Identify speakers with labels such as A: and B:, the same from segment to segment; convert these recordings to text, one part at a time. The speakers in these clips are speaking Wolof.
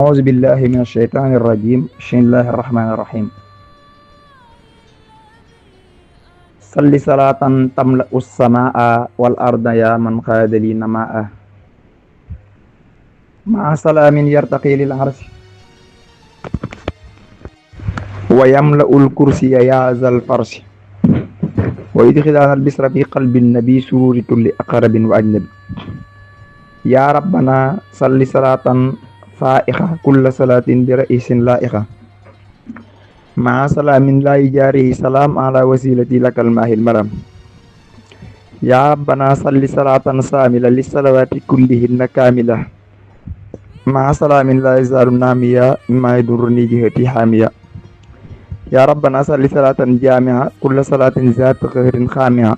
A: أعوذ بالله من الشيطان الرجيم. بسم الله الرحمن الرحيم. صل صلاة تملأ السماء والأرض يا من قاد لي نماء مع سلام يرتقي للعرش ويملأ الكرسي يا ذا الفرش ويدخلنا البسر في قلب النبي سرور كل أقرب وأجنبي. يا ربنا صل صلاة فائقة كل صلاة برئيس لائقة مع سلام لا يجاري سلام على وسيلتي لك الماهي المرم. يا ربنا صل صلاة شاملة للصلوات كلهن كاملة مع سلام لا يزال نامية ما يضرني جهتي حامية. يا ربنا صل صلاة جامعة كل صلاة ذات قهر خامعة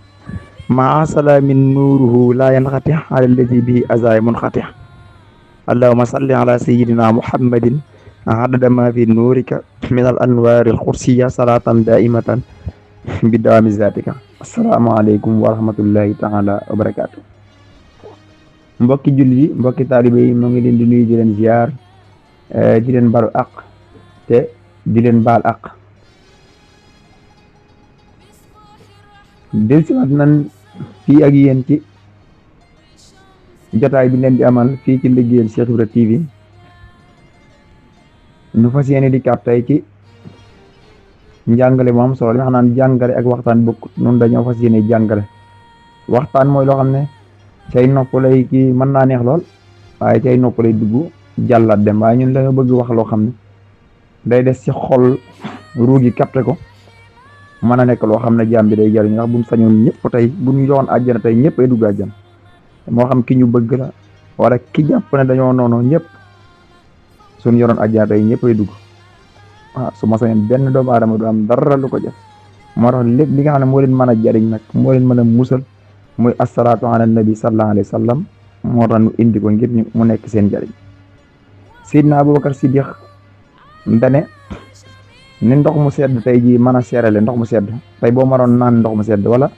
A: مع سلام نوره لا ينقطع على الذي به أزاي منقطع. اللهم صل على سيدنا محمد عدد ما في نورك من الأنوار القدسية صلاة دائمة بدوام ذاتك. asalaamaaleykum wa rahmatullahi taala wa barakaatu. mbokki julli yi mbokki taalibe yi moo ngi leen di nuyu di leen ziar di leen baru ak te di leen baal ak. dellusiwaat nan fii ak yéen ci jotaay bi leen di amal fii ci liggéeyal Cheikh Ibra TV nu fas yéene di kàpp tey ci njàngale moom solo li nga xam naan jàngale ak waxtaan bokkut noonu dañoo fas yéene jàngale. waxtaan mooy loo xam ne cay nopp lay kii mën naa neex lool waaye cay nopp lay dugg jàllat dem, waaye ñun dañoo bëgg wax loo xam ne day des ci xol ruugi capté ko mën a nekk loo xam ne jaam bi day jariñ, ndax bu mu sañoon ñëpp tey bu ñu joxoon àjjana tey ñëpp ay dugg àjjana, moo xam ki ñu bëgg la wala ki jàpp ne dañoo noonu ñëpp suñu yoroon àjjana tey ñëpp ay dugg. su ma sañoon benn doomu aadama du am dara lu ko jëf. moo tax lépp li nga xam ne moo leen mën a jariñ nag moo leen mën a musal muy asalaatu ala nabi sallallahu alayhi wa sallam, moo tax nu indi ko ngir mu nekk seen jariñ. Seydina Abubakar Siddiq ndane ni ndox mu sedd tey jii mën a seerale ndox mu sedd tey boo maroon naan ndox mu sedd wala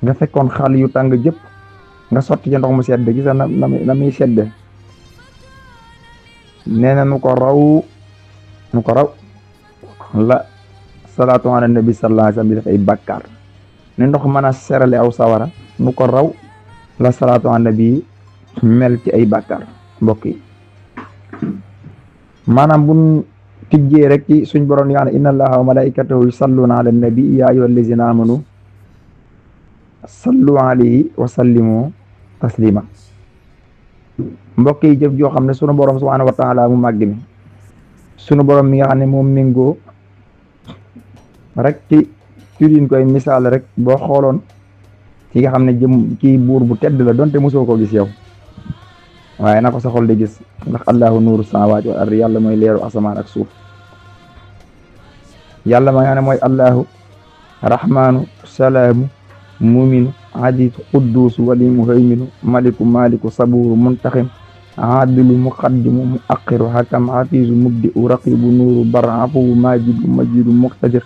A: nga fekkoon xal yu tàng jëpp nga sotti ci ndox mu sedd gis na muy sedde, nee na nu ko raw la salaatu ala nabi sallallahu alayhi wa sallam di def ay bàkkaar. ni ndox mën a serale aw sawara nu ko raw la salaatu ala nabi mel ci ay bàkkaar. mbokk yi maanaam bu tijjee rek ci suñ borom yi nga xam ne inna allaha wa malaikatahu yusalluna ala nabi ya ayyuha allazina amanu sallu alayhi wa sallimu taslima. mbokk yi jëf joo xam ne sunu borom subhanahu wa taala mu màgg mi sunu borom mi nga xam ne moom méngoo rek ci turin koy misaal rek boo xooloon ci nga xam ne jëm ci buur bu tedd la donte mosoo ko gis yow, waaye na ko sa xol di gis, ndax allahu nuuru samaawaati wal ardi, yàlla mooy leeru asamaan ak suuf. yàlla ma nga ne mooy allahu rahmaanu salaamu muminu azizu quddus wali muhayminu maliku maliku saburu muntaxim adilu muqaddimu mu aqiru hakam hafizu mubdiu raqibu nuuru bar afuwu majidu majidu muqtadir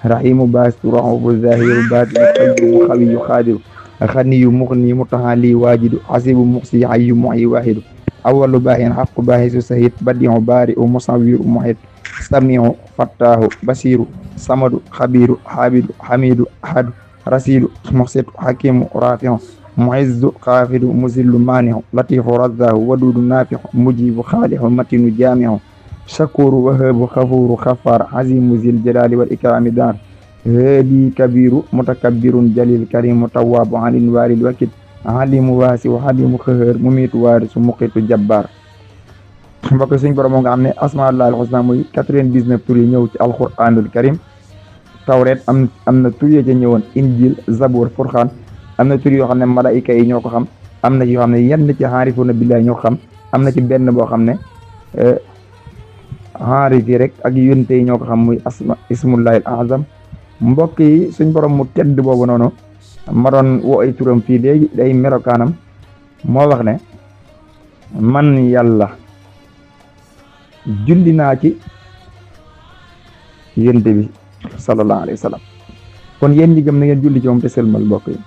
A: rahimu basitu rahufu zahiru batinu qayyimu xawiyu xaadiru xaniyu muxni mutaxali waajidu xasibu muxsi hayyu muxyi waahidu awalu baahin xaqu baahisu sahid badiu baariu musawiru muhid samiu fattahu basiru samadu xabiru xaabidu xamidu ahadu rasidu muxsitu hakimu rafiu muizzu xaafidu muzillu maanihu latifu razzahu wadudu naafihu mujibu xaalihu matinu jaamihu shakuru wahabu xafuru xafar azimu zil jalali wal ikrami dar hadi kabiru mutakabbirun jalil karimu tawwabu alin walil wakil alimu waasi wa halimu xëhër mumitu waarisu muqitu jabbar. mbokk suñ borom moo nga xam ne asmaullahi alxusna muy 99 tur yi ñëw ci alquranul karim. tawreet am na tur yi ca ñëwoon, injil zabur furxaan am na tur yoo xam ne malaayika yi ñoo ko xam, am na ci yoo xam ne yenn ci xaarifuna billahi ñoo ko xam, am na ci benn boo xam ne xaarif yi rek ak yonte yi ñoo ko xam muy ismullahil azam. mbokk yi suñ borom mu tedd boobu noonu ma doon woo ay turam fii léegi day melokaanam, moo wax ne man yàlla julli naa ci yonte bi sallallahu alayhi wa sallam. kon yéen ñi gëm na ngeen julli ci moom te sëlmal. mbokk yi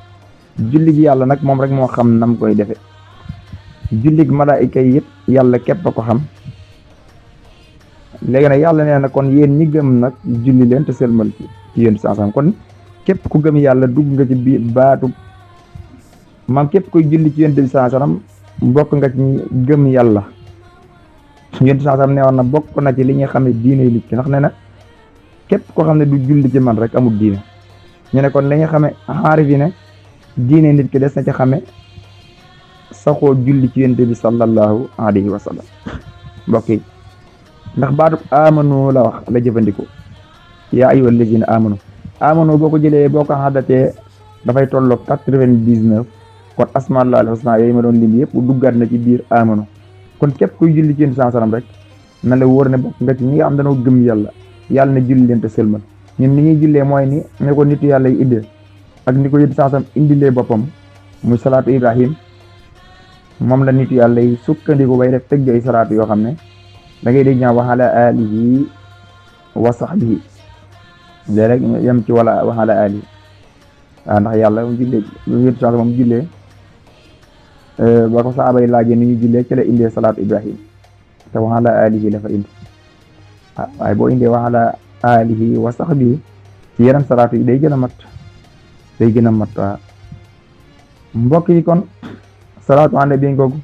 A: julli gi yàlla nag moom rek moo xam nam koy defe. julli gi malaayika yi it yàlla képp a ko xam, léegi nag yàlla nee na kon yéen ñi gëm nag julli leen te sëlmal ci yéen sansam kon képp ku gëm yàlla dugg nga ci biir baatu maam képp kuy julli ci yéen bi sansam bokk nga ci gëm yàlla yéen sansam ne woon na bokk na ci li ñuy xamee diine nit ki ndax nee na képp koo xam ne du julli ci man rek amul diine ñu ne kon li nga xamee xaarif yi ne diine nit ki des na ci xame saxoo julli ci yonent bi sallallahu alayhi wa sallam mbokk yi ndax baatu amanu la wax la jëfandikoo yaa ayyuhal lazina amanu boo ko jëlee boo ko xaddatee dafay tolloog 99 kon asmaa'ullaahi al-husnaa yooyu ma doon lim yëpp duggaat na ci biir amanu kon képp kuy julli ci yonent sallam rek na la wóor ne bokk nga ci ñi nga xam dañoo gëm yàlla na julli leen te sëlmal ñun ni ñuy jullee mooy ni ne ko nitu yàlla yi indee ak ni ko yonent sallam indilee boppam muy salaatu Ibrahim moom la nitu yàlla yi sukkandiku bay def tëgg ay salaatu yoo xam ne da ngay dégg ñaa wa ala alihi wa sahbihi léeg-léeg yem ci wala wa ala alihi waaw ndax yàlla mu jullee yonent sallam moom jullee ba ko saaba yi laajee ni ñu jullee ci la indee salaatu Ibrahim te wa ala alihi la fa indi waaye boo indee wa ala alihi wa sahbihi ci yeneen salaatu yi day gën a mat waaw mbokk yi kon salaatu ànd bi ngoogu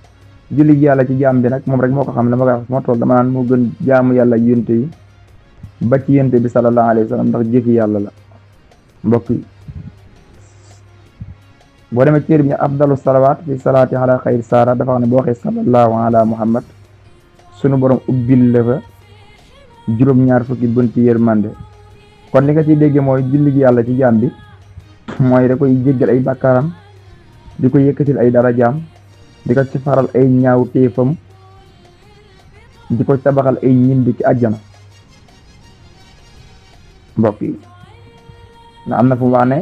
A: julli gi yàlla ci jaam bi nag moom rek moo ko xam ne ma koy wax moo toll dama naan moo gën jaamu yàlla yonent yi ba ci yonent bi sallallahu alayhi wa sallam ndax jëfi yàlla la mbokk yi boo demee téere bi ñu afdalu salawaat fi salaati ala xayri saara dafa xam ne boo waxee sallallahu ala muhammad sunu borom ubbil la fa juróom-ñaar fukki bunti yërmande kon li nga ciy dégge mooy julli gi yàlla ci jaam bi mooy da koy jéggal ay bàkkaaram di ko yëkkatil ay darajaam di ko ci faral ay ñaaw téefam di ko tabaxal ay ñindi ci àjjana mbokk yi na am na fu mu wax ne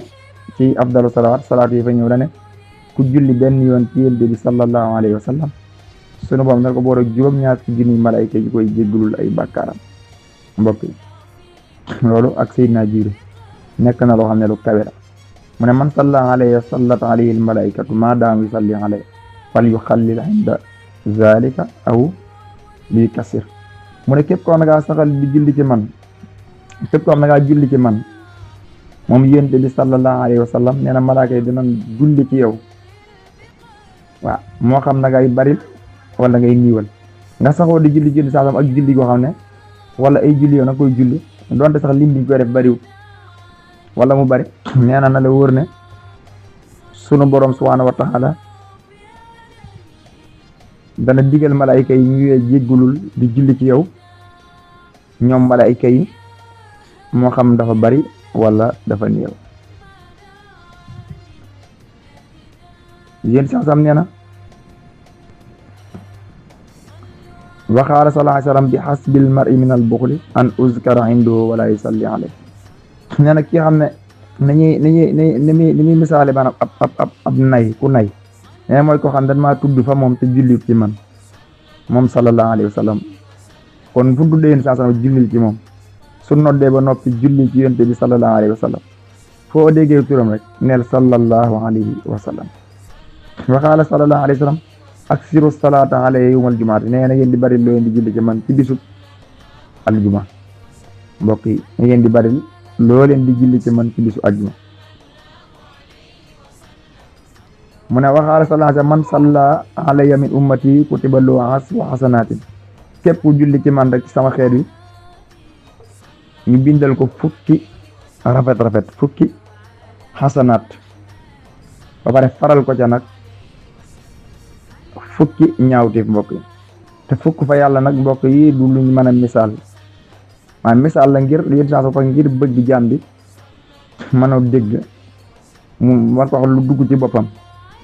A: ci afdalu salawaat salaatu yi fa ñëw la ne ku julli benn yoon ci yonent bi sallallahu alayhi wa sallam sunu borom dana ko boole juróom-ñaar ci junniy malayka yi koy jéggalul ay bàkkaaram mbokk yi loolu ak Seydina Jibril nekk na loo xam ne lu kawe la mu ne man salla alayhi sallat alayhi al malaikatu ma daam yusalli alayhi fal yuxallil inda zalika aw bi kasir mu ne képp koo xam ne ngaa saxal di julli ci man képp koo xam ne ngaa julli ci man moom yonent bi sallallahu alayhi wa sallam nee na malaaka yi dinañ julli ci yow waaw moo xam na ngay baril wala ngay niiwal nga saxoo di julli julli saasam ak julli goo xam ne wala ay julli yow na koy julli donte sax lim bi koy def bariwul wala mu bari nee na la wóor ne sunu borom subhaanahu wa taala dana digal malaayka yi ñu jéggulul di julli ci yow ñoom malaayka yi moo xam dafa bari wala dafa néew yéen sax nee na wa qaala sallallahu alayhi wa sallam bi hasbil mar'i min al buxli an uzkara indahu wala yusalli alayhi nee na ki xam ne ni muy misaale maanaam ab nay ku nay nee mooy ko xam dañ maa tudd fa moom te jullit ci man moom sallallahu alayhi wa sallam kon fu tuddee yéen saa jullil ci moom su noddee ba noppi julli ci yonent bi sallallahu alayhi wa sallam foo déggee turam rek neel sallallahu alayhi wa sallam wa qaala sallallahu alayhi wa sallam aksiru salaata alayhi yawmal jumaati nee na ngeen di bari loo leen di julli ci man ci bisub aljuma mbokk yi ngeen di bari loo leen di julli ci man ci bisu aljuma mu ne wa qaala sallallahu alayhi wa sallam man salla alayya min ummati kutiba lahu asru hasanaatin képp ku julli ci man rek ci sama xeet wi ñu bindal ko fukki rafet fukki xasanaat ba pare faral ko ca nag fukki ñaawteef mbokk yi te fukk fa yàlla nag mbokk yi du luñ mën a misaal maanaam misaal la ngir yéen saa ko ngir bëgg jaam bi mën a dégg mu war ko wax lu dugg ci boppam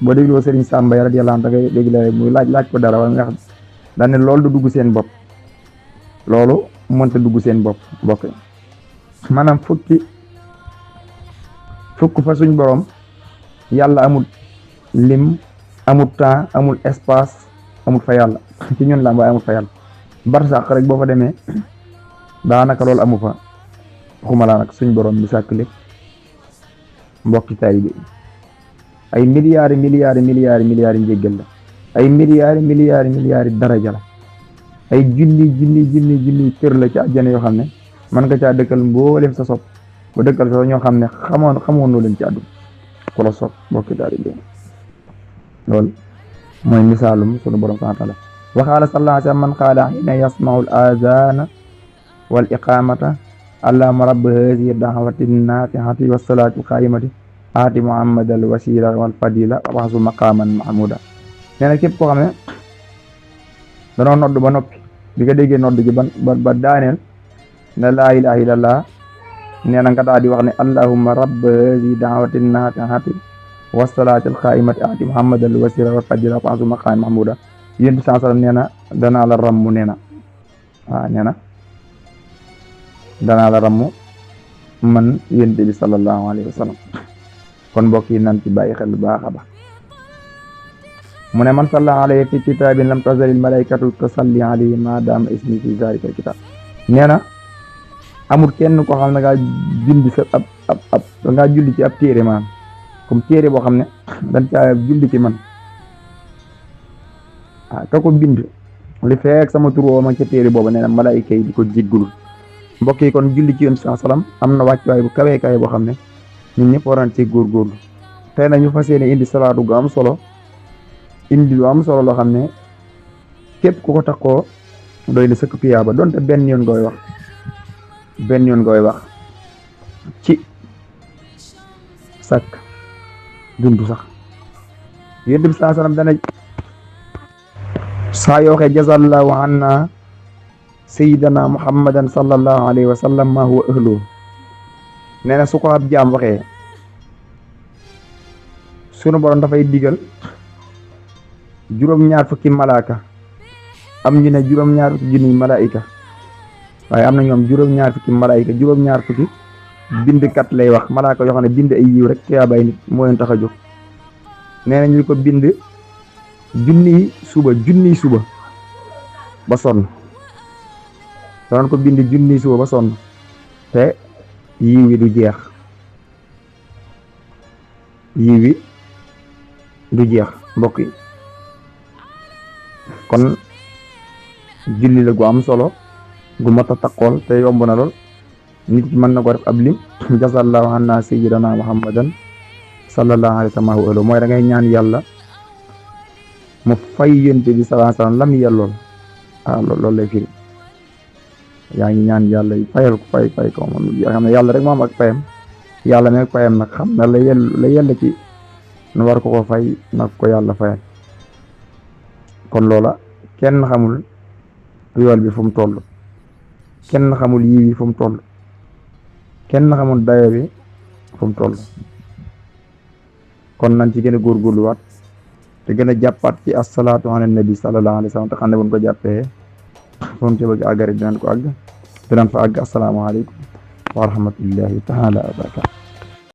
A: boo dégloo Serigne Samba radiyallahu anhu da ngay dégg la muy laaj ko dara wala nga xam daan ne loolu du dugg seen bopp loolu mënta dugg seen bopp mbokk yi maanaam fukk fa suñ borom yàlla amul lim amul temps amul espace amul fa yàlla ci ñun la waaye amul fa yàlla barsàq rek boo fa demee daanaka loolu amu fa waxuma laa nag suñ borom bi sàkk lépp mbokki taalibe bi ay milliards njéggal la ay milliards daraja la ay junni kër la ci àjjana yoo xam ne man nga caa dëkkal mboolem sa sopp ba dëkkal sa ñoo xam ne xamoon leen ci àdduna ku la sopp bokki daal di loolu mooy misaalum sunu borom subhanahu wa taala wa qaala sallallahu alayhi wa sallam man qaala hiina yasma'u al-aadhaana wal iqaamata allahumma rabba haadihi da'wati naafihati was salaati qaa'imati aati muhammad al wasila wal fadila wab'athhu maqaaman mahmuuda nee na képp koo xam ne danoo nodd ba noppi bi nga déggee nodd gi ba daaneel ne laa ilaha illallah nee na nga daal di wax ne allahumma rabba haadihi da'wati naafihati was salaati al qaa'imati aati muhammad al wasila wal fadila wab'athhu maqaaman mahmuuda yéen bi sallam nee na danaa la rammu nee na waaw nee na danaa la rammu man yéen bi sallallahu alayhi wa sallam kon mbokk yi nan ci bàyyi xel baax a baax mu ne man salla alayhi fi kitaabin lam tazalil malaikatu tusalli alayhi ma dama ismi fi zalika kitab nee na amul kenn koo xam ne ngaa julli sa ab ngaa julli ci ab téere maanaam comme téere boo xam ne dañ caa julli ci man ka ko bind li fekk sama tur woo ma ca téere booba nee na malaayika yi di ko jéggul mbokk yi kon julli ci yoon sallam am na wàccuwaay bu kawee kawe boo xam ne ñun ñëpp waroon ci góorgóorlu tey na ñu fas yéene indi salaatu gu am solo indi lu am solo loo xam ne képp ku ko taxoo doy na sëkk tuyaaba donte benn yoon ngay wax ci sakk dundu sax yonent bi sallam dana saa yoo waxee jazallahu anna sayyidana muhammadan sallallahu alayhi wa sallam ma huwa ahlu nee na su ko ab jaam waxee sunu borom dafay digal juróom-ñaar fukki malaaka am ñu ne juróom-ñaar fukki junniy malaayika waaye am na ñoom juróom-ñaar fukki malaayika juróom-ñaar fukki bindkat lay wax malaaka yoo xam ne bind ay yiw rek tuyaabay nit moo leen tax a jóg nee na ñu ko bind junniy suba ba sonn danoon ko bind junniy suba ba sonn te yiw wi du jeex mbokk yi kon julli la gu am solo gu mat a taqool te yomb na lool nit ki mën na ko def ab lim jazallahu anna sayyidana muhammadan sallallahu alayhi wa sallam mooy da ngay ñaan yàlla mu fay yonent bi sallallahu alayhi wa sallam lam yellool loolu lay firi yaa ngi ñaan yàlla fayal ko fay ko moom xam ne yàlla rek moom ak payam yàlla nag payam nag xam na la yella ci nu war ko fay nag ko yàlla fayal kon loola kenn xamul yool bi fu mu toll kenn xamul yiw yi fu mu toll kenn xamul dayo bi fu mu toll kon nañ ci gën a góorgóorluwaat te gën a jàppaat ci asalaatu ala nabi sallallahu alayhi wa sallam te xam ne buñ ko jàppee foom ci bëgg àggari dinañ ko àgg dinañ fa àgg asalaamaaleykum wa rahmatullahi taala wa barakatu